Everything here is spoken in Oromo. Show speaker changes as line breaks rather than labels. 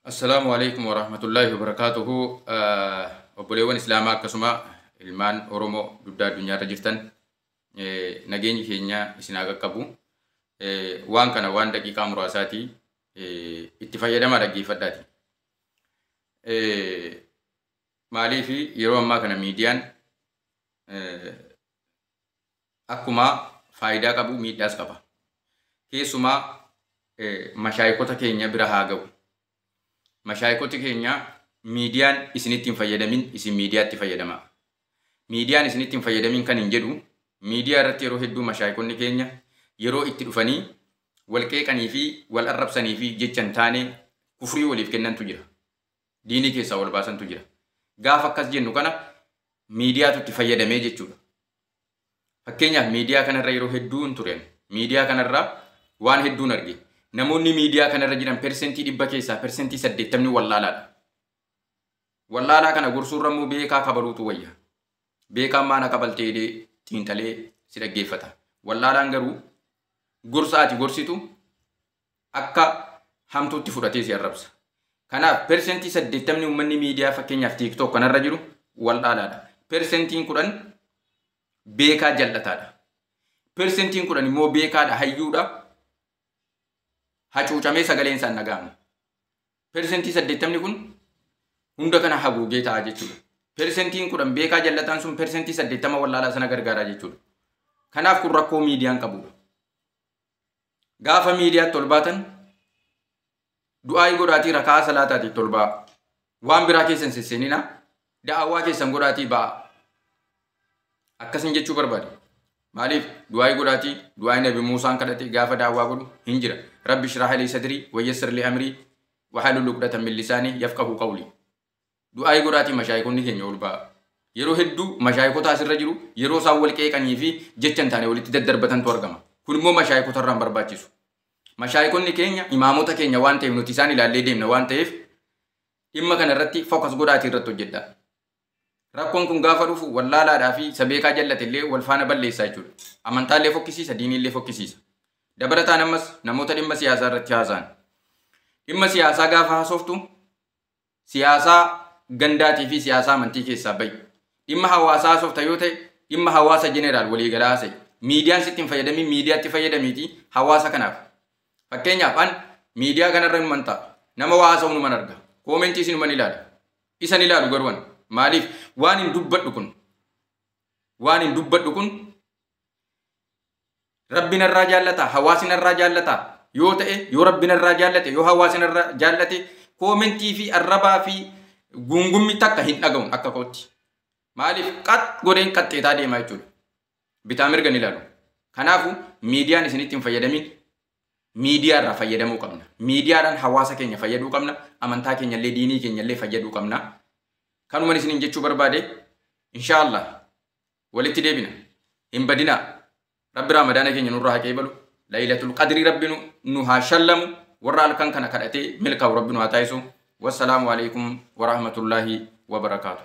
Assalaamu alaikum warahmatullaahi wabarakaatuhu. Obboleewwan Islaamaa akkasuma ilmaan Oromoo dugda addunyaarra jirtan, nageenyi keenya isin haa qaqqabu. Waan kana waan daqiiqaa muraasaati itti fayyadamaa dhaggeeffadhaati. Maaliif yeroo ammaa kana miidiyaan akkuma faayidaa qabu miidhaas qaba. Keessumaa mashaayikota keenya bira haa ga'u. Mashaayikoti keenya, miidiyaan isinitti hin fayyadamin, isin miidiyaatti fayyadamaa. Miidiyaan isinitti hin fayyadamin kan hin jedhu, miidiyaa irratti yeroo hedduu mashaayikonni keenya yeroo itti dhufanii wal qeeqanii fi wal arrabsanii fi jecha hin taane kufrii waliif kennantu jira. Diinii keessaa wal baasantu jira. Gaafa akkas jennu kana miidiyaatu itti fayyadamee jechuudha. Fakkeenyaaf, miidiyaa kanarra yeroo hedduu hin turen. Miidiyaa kanarra waan hedduun arge. Namoonni miidiyaa kanarra jiran 100% keessaa 80% wallaalaadha. Wallaalaa kana gorsuurra immoo beekaa kabaluutu wayya. Beekaan maana kabaltee jedhee xiinxalee si dhaggeeffata. Wallaalaan garuu gorsa ati gorsitu akka hamtuutti fudhatee si arrabsa. Kanaaf 80% uummanni miidiyaa, fakkeenyaaf TikTok kanarra jiru, wallaalaadha. 10% beekaa jal'ataadha. 10% immoo beekaadha, hayyuudha. Hacuucamee sagaleen isaan dhaga'amu. 80% kun hunda kana haguugee ta'a jechuudha. 10% beekaa jallataan sun 80% wallaalaa sana gargaaraa jechuudha. Kanaaf kun rakkoo miidiyaan qabudha. Gaafa miidiyaatti ol baatan du'aayii godhaatii, rakaa salaataatiif ol ba'a. Waan biraa keessan sesseenina, da'awaa keessan godhaatii ba'a. Akkasin jechuu barbaade. Maaliif du'aayii godhaatii, du'aayii Nabi Muusaan kadhate gaafa da'awaa godhu hin jira. رب اشرح لي صدري ويسر لي أمري واحلل عقدة من لساني يفقهوا قولي. Du'aayii godhaatii mashaayikonni keenya ol ba'a. Yeroo hedduu mashaayikota asirra jiru yeroo isaan wal qeeqanii fi jecha hin taane walitti daddarbatantu argama. Kun immoo mashaayikota irraa hin barbaachisu. Mashaayikonni keenya imaamota keenya waan ta'eef, nuti isaan ilaallee deemna waan ta'eef, dhimma kana irratti focus godhaatii irratti hojjedha. Rakkoon kun gaafa dhufu wallaalaadhaa fi isa beekaa jallate illee wal faana balleessaa jechuudha. Amantaallee fokkisiisa, diiniillee fokkisiisa. Dabalataan ammas namoota dhimma siyaasaa irratti haasa'an. Dhimma siyaasaa gaafa haasoftu siyaasaa gandaatii fi siyaasaa amantii keessaa bahi. Dhimma hawaasaa haasofta yoo ta'e dhimma hawaasa general waliigalaa haasa'i. Miidiyaan sitti hin fayyadamin, miidiyaatti fayyadamiiti hawaasa kanaaf. Fakkeenyaaf, an miidiyaa kanarra numan ta'a. Nama waa haasa'u numan arga. Koomentii sinuman ilaala. Isan ilaalu garuu an. Maaliif waan hin dubbadhu kun Rabbi narraa jaallata, hawaasni narraa jaallata yoo ta'e, yoo Rabbi narraa jaallate, yoo hawaasni narraa jaallate, koomentii fi arrabaa fi guungummi takka hin dhaga'uun akka kootti. Maaliif qat godheen qaxxeetaa deemaa jechuudha. Bitaa mirga ni ilaalu. Kanaafuu miidiyaan isinitti hin fayyadamin, miidiyaa irraa fayyadamuu qabna. Miidiyaadhaan hawaasa keenya fayyaduu qabna. Amantaa keenya illee, diinii keenya illee fayyaduu qabna. Kanuman isiniin jechuu barbaade, inshaallah walitti deebina. Hin badinaa. Rabbi Raamadaana keenya nurraa haa qeebalu. Laylatul Qadrii Rabbi nu haa shallamu. Warra halkan kana kadhatee milkaa'u Rabbi nu haa taasisu. Wassalaamu alaikum warahmatullaahi wabarakaatu.